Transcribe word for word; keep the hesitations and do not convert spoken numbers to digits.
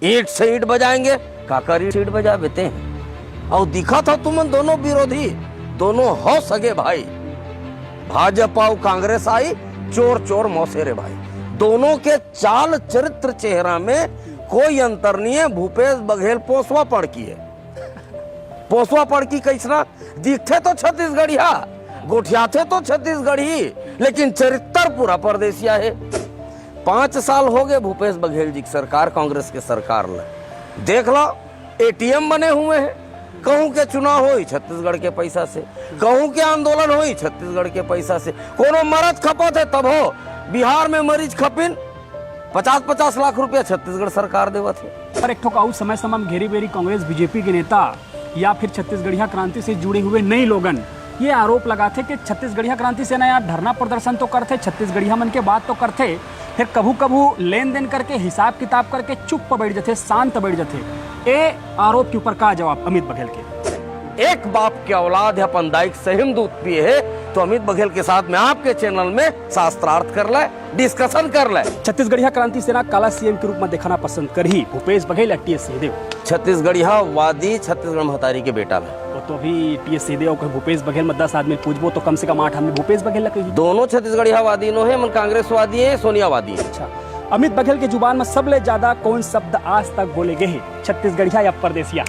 ईंट से ईंट बजाएंगे। काकर ईंट से ईंट बजाबे ते? अउ दिखत हो तुमन दोनों विरोधी, दोनों हो सगे भाई। भाजपा अउ कांग्रेस आई, चोर चोर मौसेरे भाई। दोनों के चाल चरित्र चेहरा में कोई अंतर नहीं है। भूपेश बघेल पोसवा पड़की है। पोसवा पड़की कैसना? दिखथे तो छत्तीसगढ़िया, गोठियाथे तो छत्तीसगढ़ी, लेकिन चरित्र पूरा परदेसिया है। पांच साल हो गए भूपेश बघेल जी की सरकार, कांग्रेस के सरकार ल देख लो, एटीएम बने हुए हैं। कहूं के चुनाव होई छत्तीसगढ़ के पैसा से, कहूं के आंदोलन होई छत्तीसगढ़ के पैसा से। कोनो मरत खपत है तब हो, बिहार में मरीज खपिन, पचास पचास लाख रुपया छत्तीसगढ़ सरकार देवत है। पर एक ठो अउ समय समय में घेरी बेरी कांग्रेस बीजेपी के नेता या फिर छत्तीसगढ़िया क्रांति से जुड़े हुए नई लोगन ये आरोप लगाथे कि छत्तीसगढ़िया क्रांति सेना यहाँ धरना प्रदर्शन तो करथे, छत्तीसगढ़िया मन के बात तो करथे, फिर कभू कभू लेन देन करके, हिसाब किताब करके चुप बैठ जाथे, शांत बैठ जाथे। ए आरोप के ऊपर का जवाब अमित बघेल के? एक बाप के औलाद है, अपन दाई के सही में दूध पिए है, तो अमित बघेल के साथ में आपके चैनल में शास्त्रार्थ कर ले, डिस्कशन कर ले। छत्तीसगढ़िया क्रांति सेना काला सीएम के रूप में दिखाना पसंद करही, भूपेश बघेल या टीएस सिंहदेव? छत्तीसगढ़िया वादी, छत्तीसगढ़ महतारी के बेटा ल। वो तो अभी टीएस सिंहदेव को भूपेश बघेल में दस आदमी पूछबो तो कम से कम आठ आदमी भूपेश बघेल ला कही। दोनों छत्तीसगढ़िया वादी नो है, मन कांग्रेस वादी है, सोनिया वादी है। अच्छा, अमित बघेल के जुबान में सबले ज्यादा कौन शब्द आज तक बोले गए हैं, छत्तीसगढ़िया या परदेसिया?